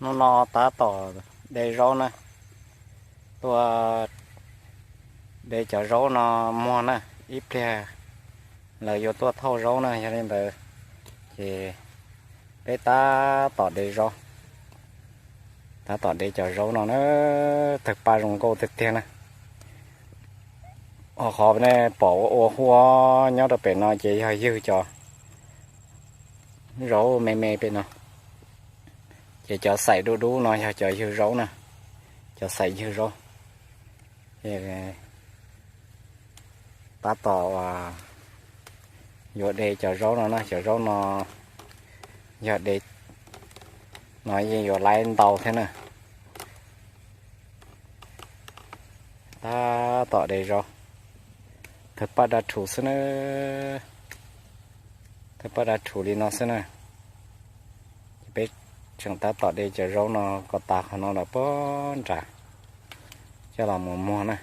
Hnub no tab tom de zaub na, tuaj de cov zaub no muag na, ib pliag lawv yuav tuaj thauj zaub na, yog li ntawd ces peb tab tom de zaub, tab tom de cov zaub no na, tawg paj zoo nkauj tiag tiag na. Qhov nej pom ua ua huab nyob rau pem no ces yog ywg cov zaub me me pem no, ces cov xaim dub dub no yog cov ywg zaub na, cov xaim ywg zaub. Tab tom yuav de cov zaub no na, cov zaub no yog de no yeej yuav laiv ntau thiab na. Tab tom de zaub, thawj paj dab rhuv xwb na, thawj paj dab rhuv li no xwb na. Ces peb tseem tab tom de cov zaub no kom tas qhov no lawm puag nrad coj los mus muag na.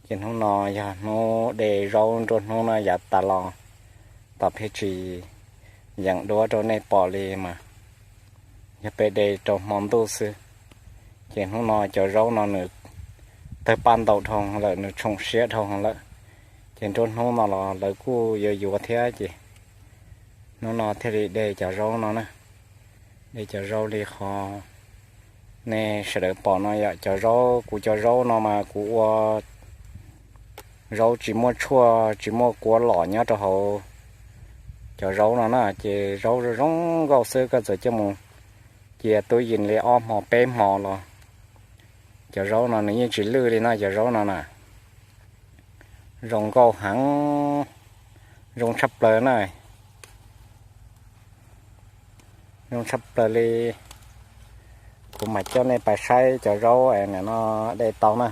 Ces hnub no yog hnub de zaub nruab hnub no yav tas los, tom peb tsis yeem duab rau nej pom li mas yog peb de rau hmo ntuj xwb. Ces hnub no cov zaub no nws tawg paj ntau dhau lawm, nws tshoom siab dhau lawm, ces nruab hnub no los lawv kuj yuav yuav thiab ces hnub no thiaj li de cov zaub no na. De cov zaub li qhov nej sawv daws pom no yom, cov zaub, kuv cov zaub no mas kuv ua zaub tsis muaj tshuaj tsis muaj kuab los nyob rau hauv cov zaub no na, ces zaub zoo nkauj xwb, koj txawm coj mus cia tub yees li ob hmo peb hmo los cov zaub no nws yeej tsis lwj li no, cov zaub no na. Zoo nkauj heev, zoo tshaj plaws na, zoo tshaj plaws li. Kuv mam coj nej pais saib cov zaub no de tau na.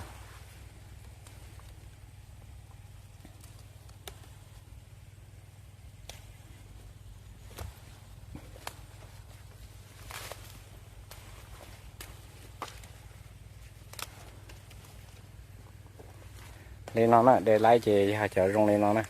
Li no na, de laib ces yog cov zoo li no na.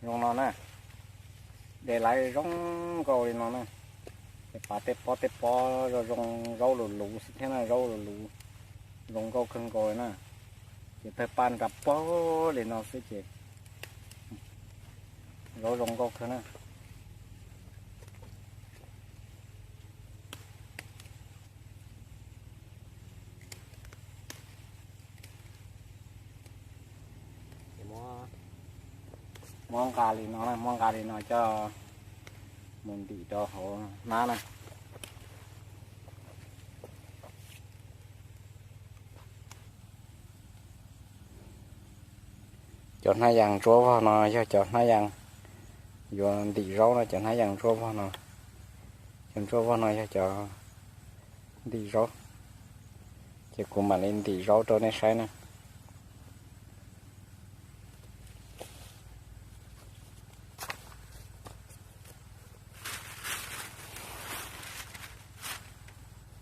Zoo no na, de laib zoo nkauj li no na. Ces pav tej pob tej pob zoo zoo, zaub lus luv xwb thiab na, zaub lus luv, zoo nkauj kawg nkaus li na. Ces tawg paj nrad puag li no xwb ces zaub zoo nkauj kawg na. Muab nqa li no, muab nqa li no coj mus ntim rau hauv hnab na. Cov hnab yas ntsuab vog no yog cov hnab yas yuav ntim zaub no, cov hnab yas ntsuab vog no. Cov ntsuab vog no yog cov ntim zaub, ces kuv mam li ntim zaub rau nej saib na.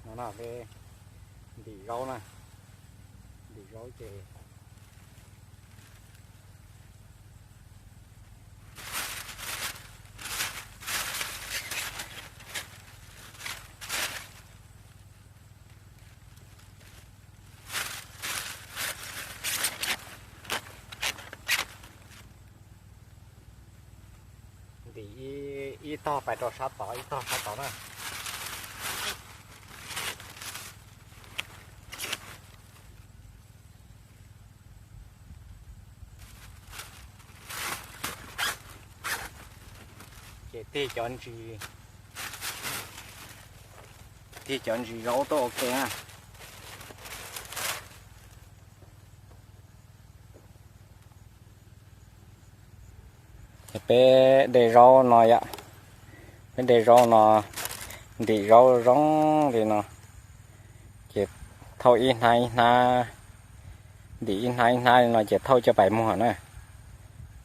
No na, peb ntim zaub na, ntim zaub ces ntim ib tog pais rau sab tod, ib tog sab tod na. Ces tig cov ntsis, tig cov ntsis zaub tuaj ua ke na. Ces peb de zaub no yom, peb de zaub no, ntim zaub zoo li no, ces thauj ib hnab ib hnab, ntim ib hnab ib hnab li no ces thauj coj pais muag na,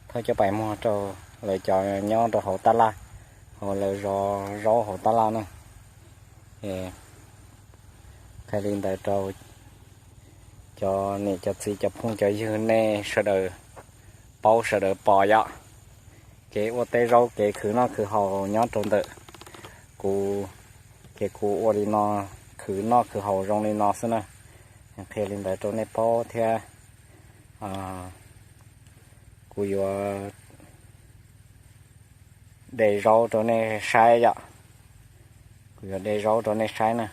thauj coj pais muag rau lawv cov nyob rau hauv tab laj, hauv lawv zov zaub hauv tab laj na. Qhia li ntawd rau cov niam cov txiv cov phooj cov ywg nej sawv daws paub sawv daws pom yom. Kev ua teb zaub kev khwv noj khwv haus nyob rau ntawm kuv, ces kuv ua li no, khwv noj khwv haus zoo li no xwb na. Qhia li ntawd rau nej paub thiab. Kuv yuav de zaub rau nej saib yom. Kuv yuav de zaub rau nej saib na.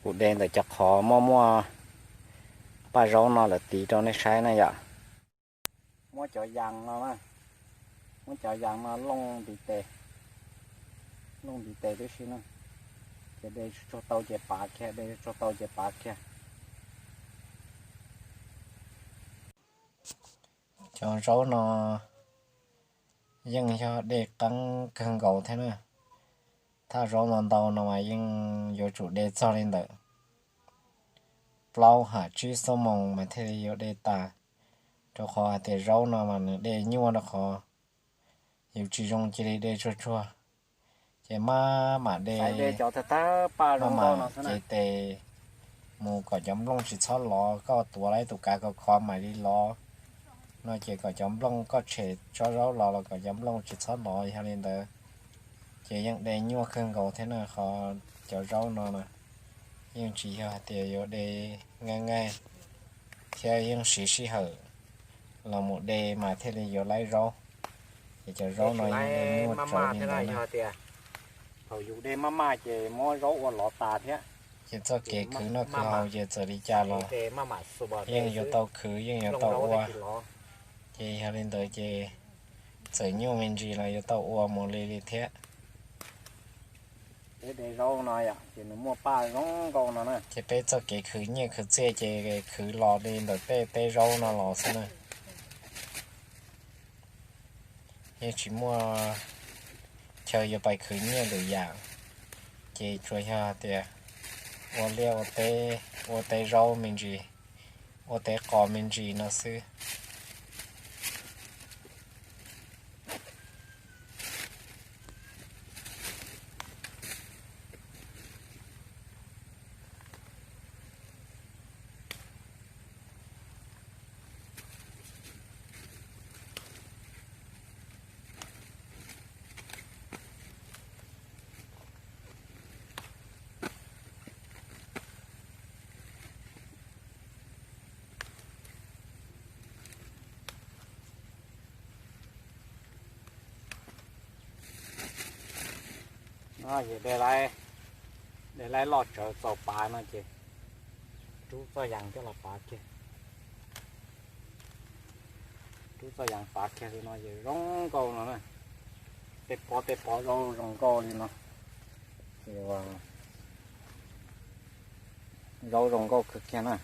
Kuv de ntawm cov qhov muaj muaj paj zaub no lawm tiv rau nej saib na yom. Muab cov yas no, muab cov yas no looj ntiv tes, looj ntiv tes tib si na. Ces de tsuag tau ces pav kiag, de tsuag tau ces pav kiag. Cov zaub no yeej yog de qeeb kawg nkaus thiab na. Thaj zaub ntau ntau no mas yeej yuav tsum de txog li ntawm plaub ham tsib xuab moos mas thiaj li yuav de tas, rau qhov hais tias zaub no mas nws de nyuaj rau qhov yus tsis zoo cia li de tsuag tsuag, ces maj mam de, maj mam cev tes mus kom cov nplooj tsis txhob lov, koj tuav lawm tus kav khov khov mam li lov no ces kom cov nplooj, koj tshem tsob zaub los los kom cov nplooj tsis txhob lov, yog li ntawd ces yeej de nyuaj kawg nkaus thiab na. Qhov cov zaub no na yeej tsis yog hais tias yuav de nqaij nqaij thiab yeej siv sij hawm los mus de mas thiaj li yuav laib zaub. Ces cov zaub no yeej de nyuaj tsawv li ntawd na. Thaum yus de maj maj ces muab zaub ua lov tas thiab. Ces txoj kev khwv noj khwv haus ces txawm li cas los yeej yuav tau khwv yeej yuav tau ua. Ces yog li ntawd ces txawm nyuaj me ntsis los yuav tau ua mus li li thiab. Peb de zaub no ces nws muaj paj zoo nkauj no na. Ces peb txoj kev khwv nyiaj khwv txiaj ces khwv los li ntawm tej teb zaub no los xwb na. Yeej tsis muaj chaw yuav pais khwv nyiaj lwm yam, ces tsuas yog tias ua liaj ua teb, ua teb zaub me ntsis, ua teb qos me ntsis no xwb. No ces de laib loj tsawv txaus pav no ces rub txoj yas coj los pav kiag. Rub txoj yas pav kiag li no ces zoo nkauj no na. Tej pob tej pob zaub zoo nkauj li no. Ces zaub zoo nkauj kawg kiag na.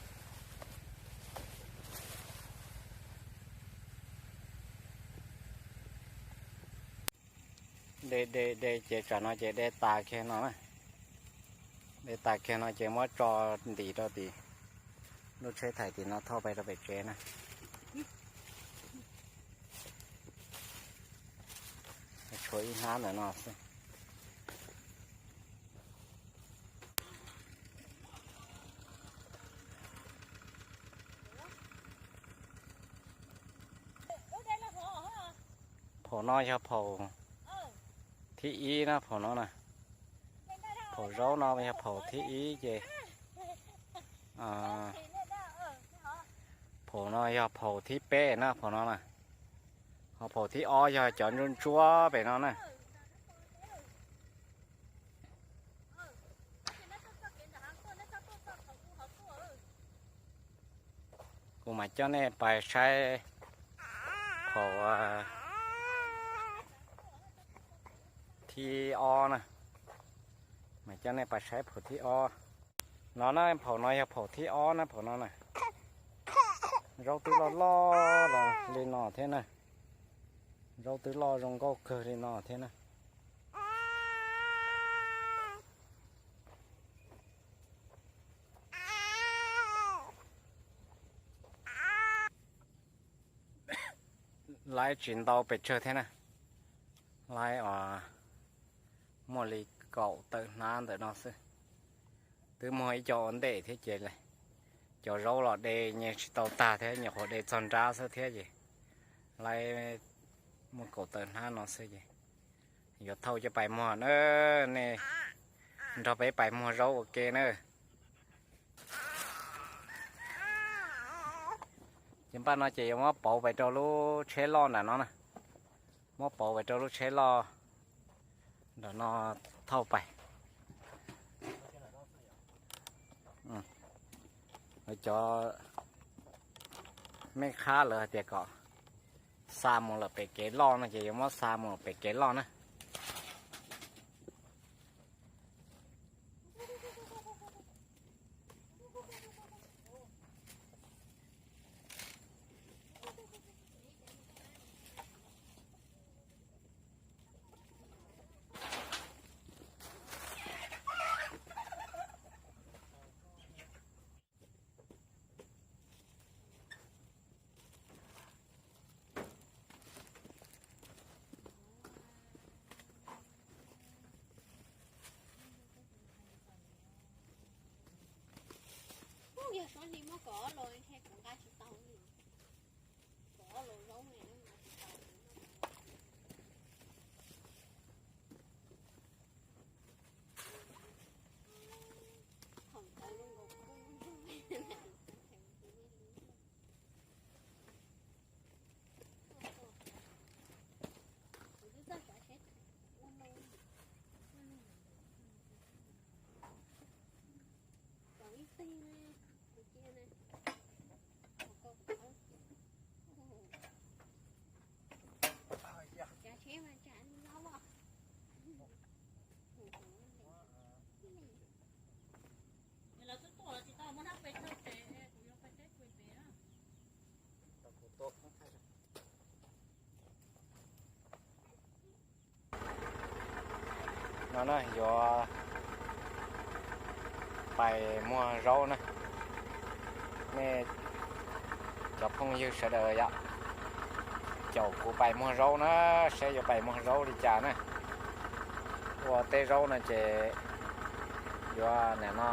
De de de ces tsam no ces de tas kiag no na. De tas kiag no ces muab tso ntim rau tim lub tsheb thaij tim no thauj pais rau pem tsev na. Tshuav ib hnab ntawm no xwb. Phaum no yog phaum thib ib na, phaum no na. Phaum zaub no yog phaum thib ib ces phaum no yog phaum thib peb na, phaum no na. Ho phaum thib ob yog cov ntsuab ntsuab pem no na. Kuv mam coj nej pais saib phaum thib ob na. Mam coj nej pais saib phaum thib ob. No na, phaum no yog phaum thib ob na, phaum no na. Zaub twb loj loj los li no thiab na. Zaub twb loj zoo nkauj kawg li no thiab na. Laib tsis ntau pes tsawg thiab na, laib muaj li kaum tawm hnab ntawm no xwb. Twb muaj ib co ua ntej thiab ces cov zaub los de nyuag tsis tau tag thiab, nyuam qhuav de txog nrab xwb thiab ces laib muaj kaum tawm hnab no xwb ces yuav thauj coj pais muag na. Nej nrog peb pais muag zaub ua ke na. Ces npaj no ces yuav muab pauv pais rau lub tsheb loj nram no na, muab pauv pais rau lub tsheb loj nram no thauj pais. Cov mej qhab lawv hais tias kom xa mus lawm pem kev loj no ces yuav muab xa mus pem kev loj na. Yog suav hli muab kaum ob los ntshe kuv nqa tsis tau li. Kaum ob los zaub ne, nqa tsis tau. Thaum ntawd zoo nkaus kub. Kuv twb txawj xav seb ua no. Kaum ib teg ne, kuv cia ne. Cov tsheb mas tsam no. Lawv twb tuaj lawv tsis tau muab nab pes tsawg pem, kuv yuav pes teb pes pem na. No na yuav pais muag zaub na. Nej cov phooj ywg sawv daws yom, caum kuv pais muag zaub na, saib yuav pais muag zaub li cas na. Ua teb zaub no ces yuav nim no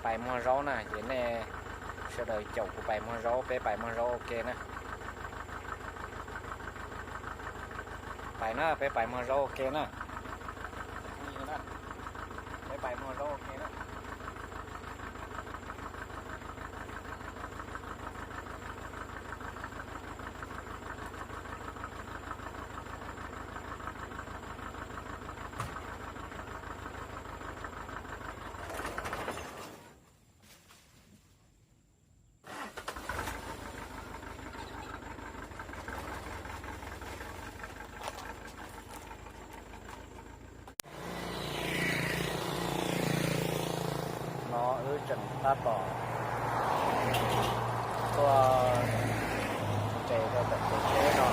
pais muag zaub na, ces nej sawv daws caum kuv pais muag zaub, peb pais muag zaub ua ke na. Pais na, peb pais muag zaub ua ke na. Peb pais muag zaub ua ke na. No wb tseem tab tom tuaj nres rau ntawm kev tsheb no,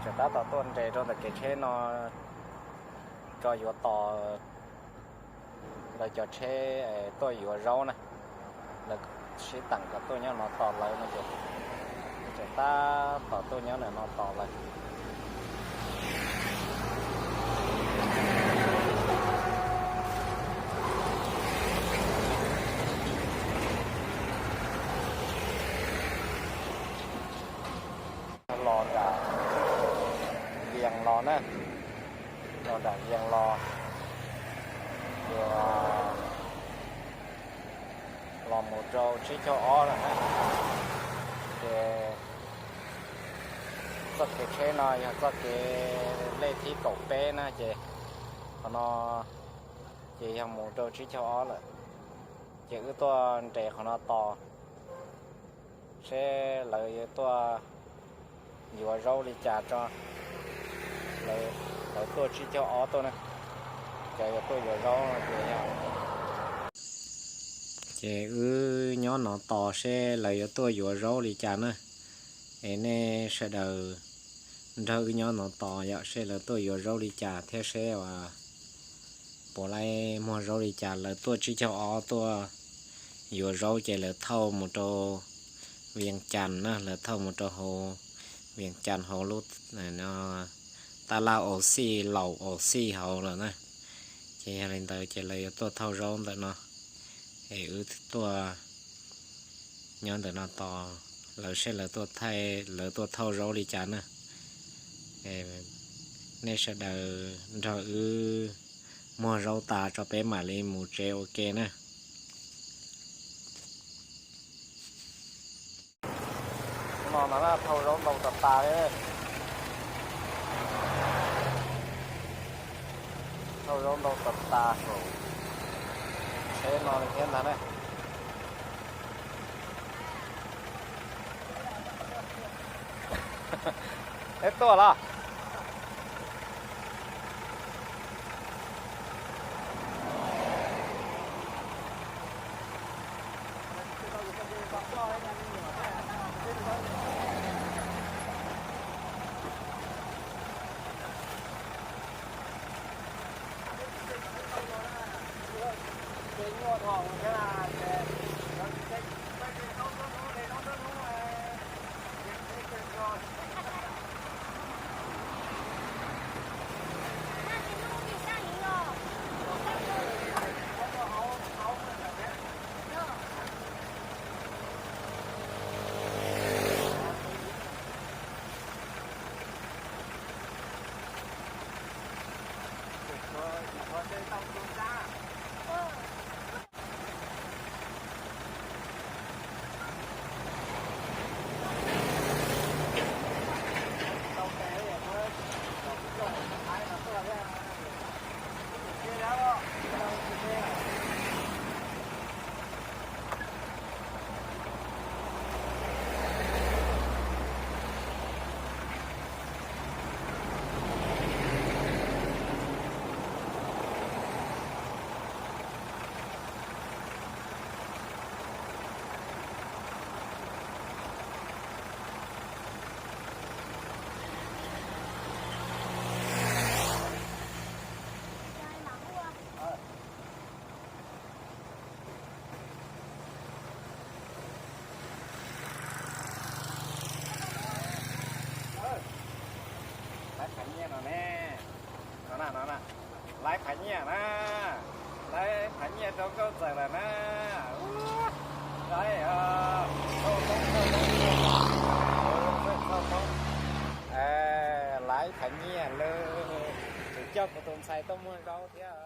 tseem tab tom tuaj nres rau ntawm kev tsheb no tso yuav tos lawv cov tsheb tuaj yuav zaub na. Lawv sib teem kom tuaj nyob no tos lawv no ces tseem tab tom tuaj nyob ntawm no tos lawv. Los nram Vias los na, los nram Vias los, ces los mus rau tsib caug ob lawm na. Ces txoj kev tsheb no yog txoj kev lej thib kaum peb na, ces qhov no ces yog mus rau tsib caug ob lawm. Ces wb tuaj nres qhov no tos seb lawv yuav tuaj yuav zaub li cas tso. Lawv tuaj tsib caug ob tuaj na, cov yuav tuaj yuav zaub no ces yog, ces wb nyob no tos seb lawv yuav tuaj yuav zaub li cas na. Es nej sawv daws nrog wb nyob no tos yom, seb lawv tuaj yuav zaub li cas thiab seb puas laib muag zaub li cas. Lawv tuaj tsib caug ob tuaj yuav zaub ces lawv thauj mus rau Vias Cas na, lawv thauj mus rau hauv Vias Cas hauv lub tab laj Aus Xij, laus Aus Xij hauv lawm na. Ces yog li ntawd ces lawv yuav tuaj thauj zaub ntawm no, es wb tuaj nyob ntawm no tos lawv seb lawv tuaj thaij, lawv tuaj thauj zaub li cas na. Nej sawv daws nrog wb muag zaub tas tso peb mam li mus tsev ua ke na. No no thauj zaub ntau tas tas li. Thauj zaub ntau tas tas saum tsheb no li thiab ntag na. Peb tuaj los. Laiv phaiv nyiaj no ne, no na, no na, laiv phaiv nyiaj na, laiv phaiv nyiaj rau nkauj ntxawm lawm na. Laiv, thauj Hmoob, thauj Hmoob, thauj Hmoob, laiv phaiv nyiaj lawm, tseem coj kuv tus ntxhais tuaj muag zaub thiab.